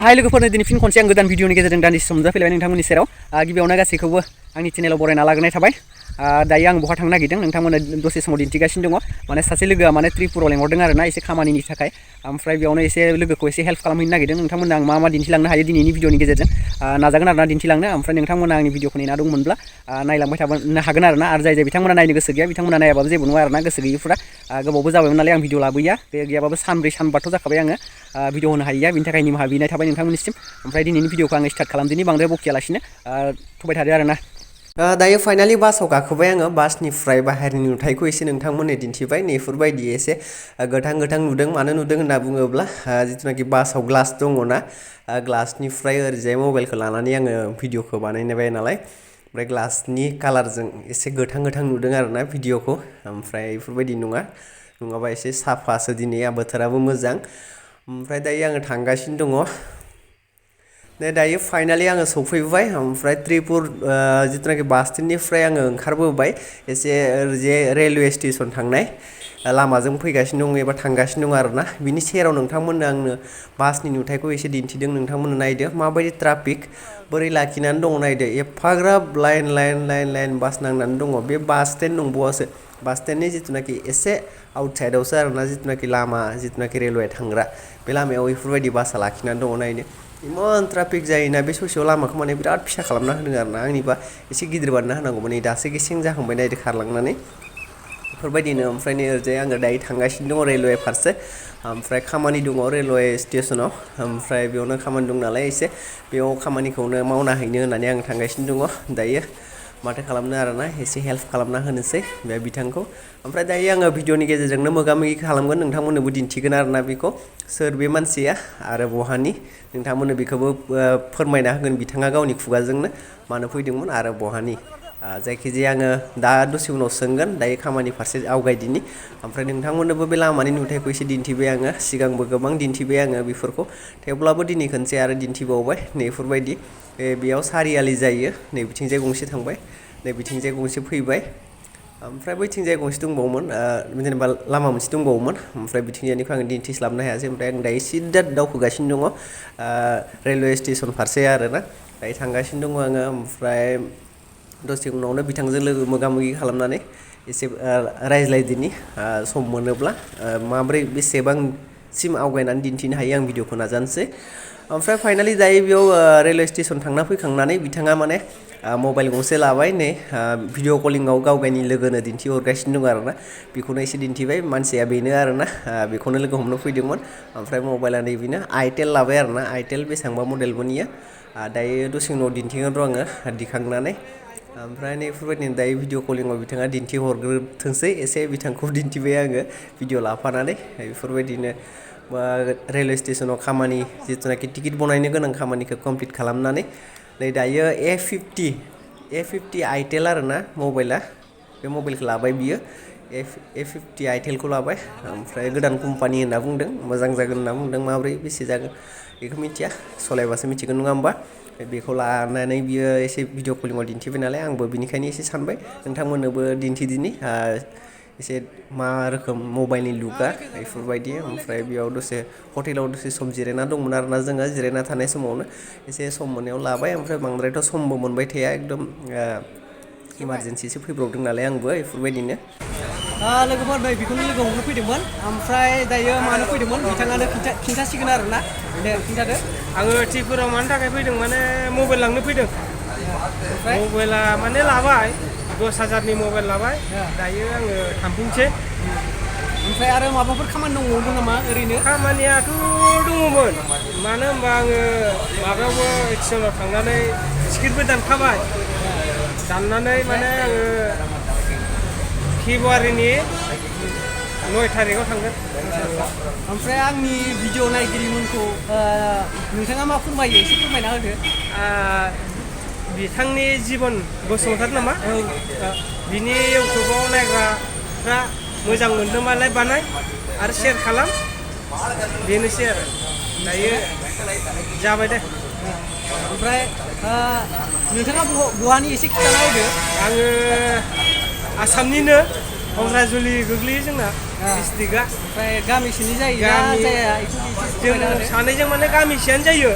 हाय लोगोफोरनो दिनै फिन खनसे आं गोदान भिडिअनि गेजेरजों दान्दिसे सम जाफैलायबाय नोंथांमोननि सेराव गिबियावनो गासैखौबो आंनि चेनेलाव बरायना लाग्रोनाय थाबाय दायो आं बहा थांनो नागिरदों नोंथांमोननो दसे समाव दिन्थिगासिनो दङ माने सासे लोगोआ माने त्रिपुराव लेंहरदों आरोना एसे खामानिनि थाखाय ओमफ्राय बेयावनो एसे लोगोखौ एसे हेल्प खालामहैनो नागिरदों नोंथांमोननो आं मा दिन्थिलांनो हायो दिनैनि भिडिअनि गेजेरजों नाजागोन आरोना दिन्थिलांनो ओमफ्राय नोंथांमोना आंनि भिडिअखौ नेना दंमोनब्ला नायलांबाय थानो हागोन आरोना आरो जाय बिथांमोना नायनो गोसो गैया बिथांमोना नायाबाबो जेबो नङा आरोना गोसो गैयिफोरा गोबावबो जाबायमोन नालाय आं भिडिअ लाबोया बे गैयाबाबो सानब्रै सानबाथ' जाखाबाय आङो भिडिअ होनो हायैया बिनि थाखाय निमाहा बिनाय थाबाय नोंथांमोननिसिम ओमफ्राय दिनैनि भिडिअखौ आङो स्टार्ट खालामदिनि बांद्राय बकियालासिनो थुबाय थादो आरोना दायो फाइनालि बासाव गाखोबाय आङो बासनिफ्राय बाहेरनि नुथायखौ एसे नोंथांमोननो दिन्थिबाय नैफोरबायदि एसे गोथां गोथां नुदों मानो नुदों होनना बुङोब्ला जिथुनाखि बासाव ग्लास दङना ग्लासनिफ्राय ओरैजाय मबाइलखौ लानानै आङो भिडिअखौ बानायबाय नालाय ओमफ्राय ग्लासनि कालारजों एसे गोथां गोथां नुदों आरोना भिडिअखौ ओमफ्राय बेफोरबायदि नङाबा एसे साफासो दिनै बोथोराबो मोजां ओमफ्राय दायो आङो थांगासिनो दङ दायो फाइनालि आङो सफैबाय ओमफ्राय त्रिपुर जिथुनाखि बास स्टेन्डनिफ्राय आङो ओंखारबोबाय एसे ओरैजे रेलवे स्टेसन थांनाय लामाजों फैगासिनो दङ एबा थांगासिनो दङ आरोना बिनि सेराव नोंथांमोननो आंनो बासनि नुथायखौ एसे दिन्थिदों नोंथांमोननो नायदो माबायदि ट्राफिक बोरै लाखिनानै दङ नायदो एफाग्राब लाइन बास नांनानै दङ बे बास स्टेन्ड नंबावासो बास स्टेन्डनि जिथुनाखि एसे आउटसाइडआवसो आरोना जिथुनाखि लामा जिथुनाखि रेलवे थांग्रा बे लामायाव बेफोरबायदि बासा लाखिनानै दङ नायनो इमान ट्राफिक जायोना बे ससेयाव लामाखौ माने बिराद फिसा खालामना होदों आरोना आंनिबा एसे गिदिर बानायना होनांगौमोन नै दासो गेसें जाहांबाय नायदो खारलांनानै बेफोरबायदिनो ओमफ्राय नै ओरैजाय आङो दायो थांगासिनो दङ रेलवे फारसे ओमफ्राय खामानि दङ रेलवे स्टेसनाव ओमफ्राय बेयावनो खामानि दं नालाय एसे बेयाव खामानिखौनो मावना हैनो होननानै आं थांगासिनो दङ दायो माथो खालामनो आरोना एसे हेल्प खालामना होनोसै बे बिथांखौ ओमफ्राय दायो आङो भिडिअनि गेजेरजोंनो मोगा मोगि खालामगोन नोंथांमोननोबो दिन्थिगोन आरोना बेखौ सोर बे मानसिया आरो बहानि नोंथांमोननो बेखौबो फोरमायना होगोन बिथाङा गावनि खुगाजोंनो मानो फैदोंमोन आरो बहानि जायखिजाया आङो दा दसे उनाव सोंगोन दायो खामानि फारसे आवगायदिनि ओमफ्राय नोंथांमोननोबो बे लामानि नुथायखौ एसे दिन्थिबाय आङो सिगांबो गोबां दिन्थिबाय आङो बेफोरखौ थेवब्लाबो दिनै खनसे आरो दिन्थिबावबाय नैफोरबायदि बेयाव सारियालि जायो नै बिथिंजाय गंसे थांबाय नै बिथिंजाय गंसे फैबाय ओमफ्राय बैथिंजाय गंसे दंबावोमोन जेनेबा लामा मोनसे दंबावोमोन ओमफ्राय बिथिंजायनिखौ आङो दिन्थिस्लाबनो हायासै ओमफ्राय आं दायो सिदा दावखोगासिनो दङ रेलवे स्टेसन फारसे आरोना दायो थांगासिनो दङ आङो ओमफ्राय दसे उनावनो बिथांजों लोगो मोगा मोगि खालामनानै एसे रायज्लायदिनि सम मोनोब्ला माब्रै बेसेबांसिम आवगायनानै दिन्थिनो हायो आं भिडिअखौ नाजानोसै ओमफ्राय फाइनालि दायो बेयाव रेलवे स्टेसन थांना फैखांनानै बिथाङा माने मबाइल गंसे लाबाय नै भिडिअ कलिंआव गावगायनि लोगोनो दिन्थिहरगासिनो दं आरोना बेखौनो एसे दिन्थिबाय मानसिया बेनो आरोना बेखौनो लोगो हमनो फैदोंमोन ओमफ्राय मबाइला नैबेनो आइटेल लाबाय आरोना आइटेल बेसेबांबा मडेलमोन इयो दायो दसे उनाव दिन्थिगोन र' आङो दिखांनानै ओमफ्राय नैफोरबायदिनो दायो भिडिअ कलिंआव बिथाङा दिन्थिहरग्रोथोंसै एसे बिथांखौ दिन्थिबाय आङो भिडिअ लाफानानै बेफोरबायदिनो रेलवे स्टेसनाव खामानि जिथुनाखि टिकेट बनायनो गोनां खामानिखौ कमप्लिट खालामनानै नै दायो A50 आइटेल आरोना मबाइला बे मबाइलखौ लाबाय बियो A50 आइटेलखौ लाबाय ओमफ्राय गोदान कम्पानि होनना बुंदों मोजां जागोन होनना बुंदों माब्रै बेसे जागोन बेखौ मिथिया सलायबासो मिथिगोन नङा होमबा बेखौ लानानै बियो एसे भिडिअ कलिंआव दिन्थिबाय नालाय आंबो बिनिखायनो एसे सानबाय नोंथांमोननोबो दिन्थिदिनि एसे मा रोखोम मबाइलनि लुकआ बेफोरबायदि ओमफ्राय बेयाव दसे हटेलाव दसे सम जिरायना दंमोन आरोना जोङो जिरायना थानाय समावनो एसे सम मोननायाव लाबाय ओमफ्राय बांद्रायथ' समबो मोनबाय थाया एकदम इमारजेन्सिसो फैब्रबदों नालाय आंबो बेफोरबायदिनो लोगोफोर नै बेखौनो लोगो हमनो फैदोंमोन ओमफ्राय दायो मानो फैदोंमोन बिथाङानो खिन्थासिगोन आरोना दे खिन्थादो आङो त्रिपुरायाव मानो थाखाय फैदों माने मबाइल लांनो फैदों मबाइला माने लाबाय 10,000नि मबाइल लाबाय दायो आङो थांफिनसै ओमफ्राय आरो माबाफोर खामानि दंबावो नामा ओरैनो खामानियाथ' दङमोन मानो होनबा आङो माबायावबो स्टेसनाव थांनानै टिकेटबो दानखाबाय दाननानै माने आङो फेब्रुवारिनि 9 थारिखआव थांगोन ओमफ्राय आंनि भिडिअ नायगिरिमोनखौ नोंथाङा मा फोरमायो एसे फोरमायना होदो बिथांनि जिबन बसुमतारी नामा बिनि इउटुबाव नायग्राफ्रा मोजां मोनदोंबालाय बानाय आरो शेयार खालाम बेनोसै आरो दायो जाबाय दे ओमफ्राय नोंथाङा बहानि एसे खिन्थाना होदो आङो आसामनिनो क'क्राझार गोग्लैयो जोंना डिस्ट्रिक्टआ ओमफ्राय गामिसेनि जायो ना जाया जों सानैजों माने गामिसेयानो जायो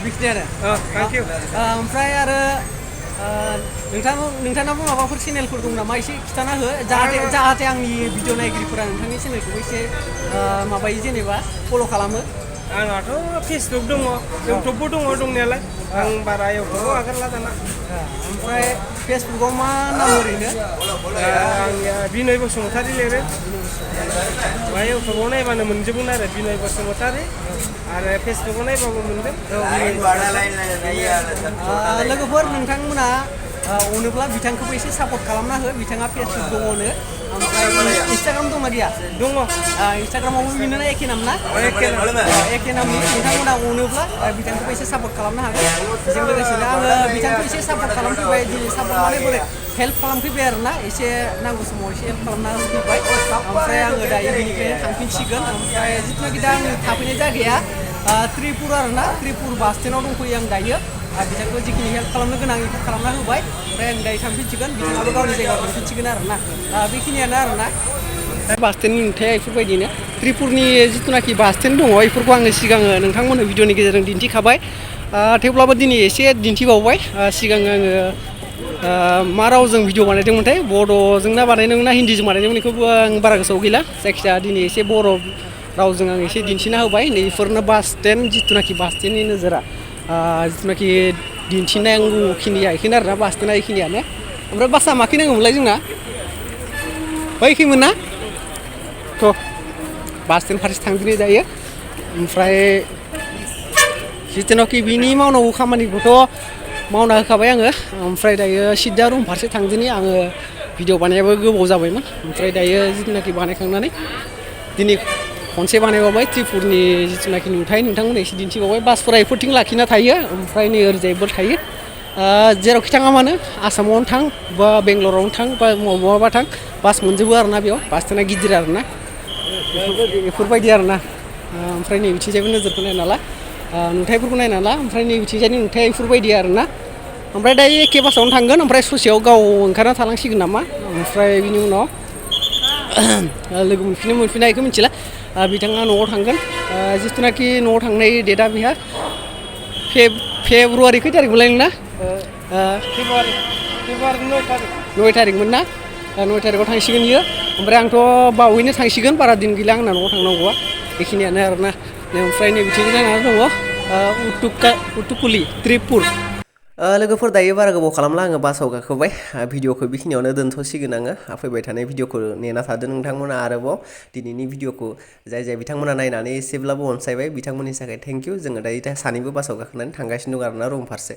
बिखिनियानो थेंक इउ ओमफ्राय आरो नोंथांनाबो माबाफोर चेनेलफोर दं नामा एसे खिथाना हो जाहाथे आंनि भिडिअ नायगिरिफोरा नोंथांनि चेनेलखौबो एसे माबायो जेनेबा फल' खालामो आंहाथ' फेसबुक दङ इउटुबबो दङ दंनायालाय आं बारा इउटुबाव आगारला दाना ओमफ्राय फेसबुकाव मा नाम ओरैनो आंनिया बिनय बसुमतारी लिरो ओमफ्राय इउटुबाव नायबानो मोनजोबगोन आरो बिनय बसुमतारी आरो फेसबुकाव नायबाबो मोनगोन लोगोफोर नोंथांमोना अनोब्ला बिथांखौबो एसे सापर्ट खालामना हो बिथाङा फेसबुक दङनो ओमफ्राय इन्सटाग्राम दंना गैया दङ इन्सटाग्रामावबो बिनो ना एखे नाम ना एखे नामनि नोंथांमोना अनोब्ला बिथांखौबो एसे सापर्ट खालामनो हागोन बेजों लोगोसेनो आङो बिथांखौ एसे सापर्ट खालामफैबाय दिनै सापर्ट माने बोरै हेल्प खालामफैबाय आरो ना एसे नांगौ समाव एसे हेल्प खालामना होफैबाय ओमफ्राय आङो दायो बेनिफ्रायनो थांफिनसिगोन ओमफ्राय जिथुनाखि दा आंनि थाफैनाय जायगाया त्रिपुर आरो ना त्रिपुर बास स्टेन्डआव दंफैयो आं दायो बिथांखौ जिखिनि हेल्प खालामनो गोनां बेखौ खालामना होबाय ओमफ्राय आं दायो थांफिनसिगोन बिथाङाबो गावनि जायगायाव थांफिनसिगोन आरो ना बेखिनियानो आरो ना बास स्टेन्डनि नुथाया बेफोरबायदिनो त्रिपुरनि जिथुनाखि बास स्टेन्ड दङ बेफोरखौ आङो सिगाङो नोंथांमोननो भिडिअनि गेजेरजों दिन्थिखाबाय थेवब्लाबो दिनै एसे दिन्थिबावबाय सिगां आङो मा रावजों भिडिअ बानायदोंमोनथाय बड'जों ना बानायदोंमोन ना हिन्दीजों बानायदोंमोन बेखौबो आं बारा गोसोआव गैला जायखिजाया दिनै एसे बर' रावजों आं एसे दिन्थिना होबाय नैफोरनो बास स्टेन्ड जिथुनाखि बास स्टेन्डनि नोजोरा जिथुनाखि दिन्थिनांगौखिनिया बेखिनि आरोना बास स्टेन्डआ बेखिनियानो ओमफ्राय बासआ माखै नांगौमोनलाय जोंना बैखैमोन ना थ' बास स्टेन्ड फारसे थांदिनि जायो ओमफ्राय जिथुनाखि बिनि मावनांगौ खामानिखौथ' मावना होखाबाय आङो ओमफ्राय दायो सिदा रुम फारसे थांदिनि आङो भिडिअ बानायाबो गोबाव जाबायमोन ओमफ्राय दायो जिथुनाखि बानायखांनानै दिनै खनसे बानायबावबाय त्रिपुरनि जिथुनाखि नुथाय नोंथांमोननो एसे दिन्थिबावबाय बासफोरा बेफोरथिं लाखिना थायो ओमफ्राय नै ओरैजायबो थायो जेरावखि थाङा मानो आसामावनो थां बा बेंगलरावनो थां बा बहाबा थां बास मोनजोबो आरोना बेयाव बास स्टेन्डआ गिदिर आरोना बेफोरबायदि आरोना ओमफ्राय नै बिथिंजायबो नोजोरखौ नायना ला नुथायफोरखौ नायना ला ओमफ्राय नै बिथिंजायनि नुथाया बेफोरबायदि आरोना ओमफ्राय दायो एखे बासावनो थांगोन ओमफ्राय ससेयाव गाव ओंखारना थालांसिगोन नामा ओमफ्राय बिनि उनाव लोगो मोनफिना बेखौ मिथिला बिथाङा न'आव थांगोन जिथुनाखि न'आव थांनाय डेटआ बेहा फेब्रुवारि खै थारिखमोनलाय नोंना फेब्रुवारि 9 थारिखमोन ना 9 थारिखआव थांसिगोन इयो ओमफ्राय आंथ' बावैनो थांसिगोन बारा दिन गैला आंना न'आव थांनांगौआ बेखिनियानो आरोना ओमफ्राय नै बिथिं जानानै दङ उथुकुलि त्रिपुर लोगोफोर दायो बारा गोबाव खालामला आङो बासाव गाखोबाय भिडिअखौ बेखिनियावनो दोनथ'सिगोन आङो फैबाय थानाय भिडिअखौ नेना थादो नोंथांमोना आरोबाव दिनैनि भिडिअखौ जाय बिथांमोना नायनानै एसेब्लाबो अनसायबाय बिथांमोननि थाखाय थेंक इउ जोङो दायो सानैबो बासाव गाखोनानै थांगासिनो दं आरोना रुम फारसे